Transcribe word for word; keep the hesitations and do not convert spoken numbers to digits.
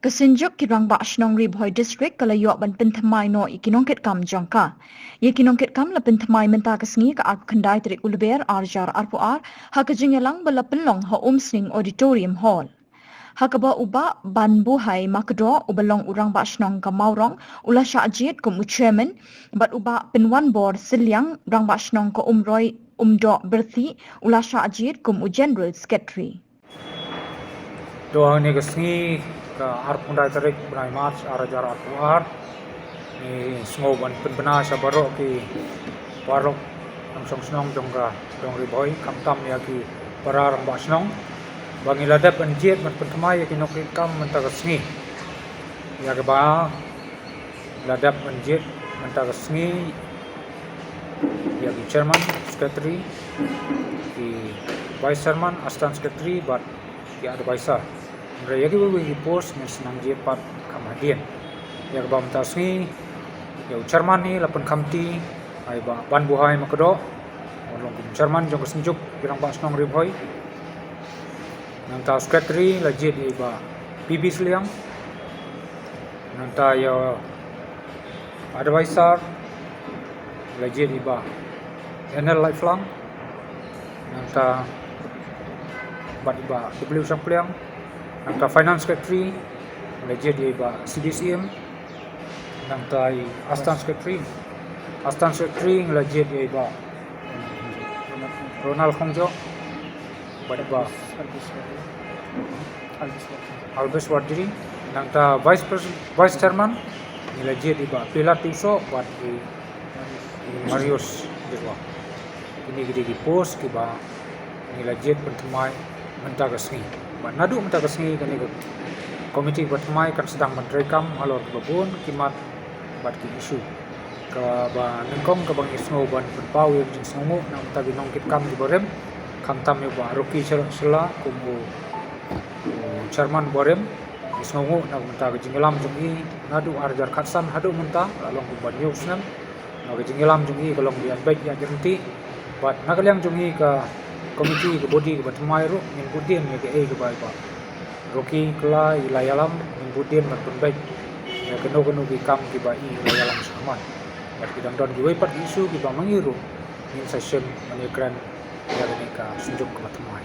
Ka Synjuk ki Rangbah Shnong Ri Bhoi District ka la ïoh ban pynthymmai noh ïa ki nongkitkam jong ka. Ïa ki nongkitkam la pynthymmai mynta ka sngi ka arphew khyndai tarik u Lber arhajar arphew ar ha ka jingïalang ba la pynlong ha Umsning Auditorium Hall. Ha kaba u Bah Banbuhai Makdoh uba long u Rangbah Shnong ka Mawrong u la shah jied kum u Chairman, bad u Bah Pynwanbor Sylliang Rangbah Shnong ka Umroi Umdoh Byrthih u la shah jied kum u General Secretary. To hangne ka sngi ka arphew khyndai tarik bnai March arhajar arphew ar, ngi sngew ban pynbna sha baroh ki paralok nongshong shnong jong ka dong Ri Bhoi, khamtam ïa ki para rangbah shnong, ba ngi la dep ban jied ban pynthymmai ïa ki nongkitkam mynta ka sngi. Ïa kaba la dep ban jied mynta ka sngi ïa ki chairman, secretary, ki vice chairman, assistant secretary bad ki advisor. Hynrei ïa kiwei kiwei ki post ngin sa nang jied pat kham hadien. Ïa kaba mynta ka sngi ïa u chairman hi la pynkhamti ha i Bah Banbuhai Makdoh, u long kum chairman jong ka Synjuk ki Rangbah Shnong Ri Bhoi. Nangta secretary la jied ïa i Bah P B Sylliang. Nangta ïa advisor la jied ïa i Bah N L Laiflang. Nangta bad i Bah W Shangpliang. Nangta finance secretary la jied ïa i Bah C D C M. Nangta i assistant secretary, assistant secretary la jied ïa i Bah Ronald Khongjoh bad i Bah Albus Warjri. Nangta vice pres-, vice chairman ngi la jied i Bah Pilat Tiwsoh bad i Marius Jyrwa. Kine ki dei ki post kiba ngi la jied pynthymmai mynta ka sngi. Bad naduh mynta ka sngi kane ka komiti ba thymmai kan sdang ban treikam halor kiba bun ki mat bad ki issue. Kaba nyngkong kaba ngi sngew ban pynpaw ïa ka jingsngewnguh na bynta ki nongkitkam kiba rim, khamtam ïa u Bah Rocky Shylla kum u, u chairman ba rim. Ngi sngewnguh na bynta ka jingïalam jong i naduh arhajar khatsan haduh mynta, la long kumba hynñiew snem. Na ka jingïalam jong i ka long ba ïadbeit ïaryntih. Bad na ka liang jong i ka komiti, ka body kaba thymmai ruh, ngin bud dien ïa kaei kaba i Bah Rocky Shylla i la ïalam, ngin bud dien bad pynbeit ïa kano kano ki kam kiba i la ïalam shakhmat. Bad ki dang don kiwei pat ki issue kiba ma ngi ruh ngin sa shim ban ïakren ïa kane ka Synjuk kaba thymmai.